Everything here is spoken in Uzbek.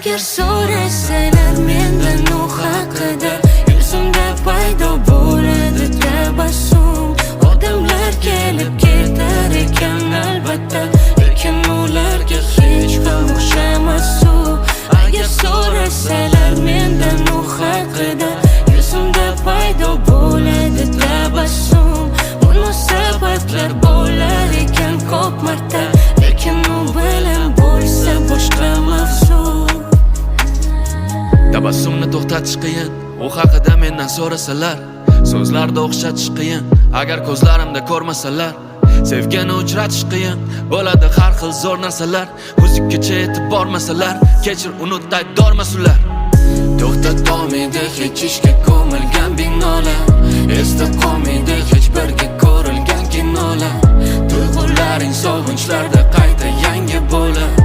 Agar so'rasalar mendan u haqida, yuzimda paydo bo'ladi tabassum. Odamlar kelib ketar ekan albatta, lekin ularga hech ham o'xshamas u. Agar so'rasalar mendan u haqida, yuzimda paydo bo'ladi tabassum. Munosabatlar bo'lar ekan ko'p marta, lekin u bilan bo'lsa boshqa mavzu. Tabassumni to'xtatish qiyin u haqida mendan so'rasalar. So'zlarda o'xshatish qiyin agar ko'zlarimda ko'rmasalar. Sevgini uchratish qiyin, bo'ladi har xil zo'r narsalar. Muzikkacha yetib bormasalar, kechir, unut, aybdormas ular. To'xtatolmaydi hech ishga ko'milgan binolar, esda qolmaydi hech birga ko'rilgan kinolar. Tuyg'ularing sog'inchlarda qayta yangi bo'lar.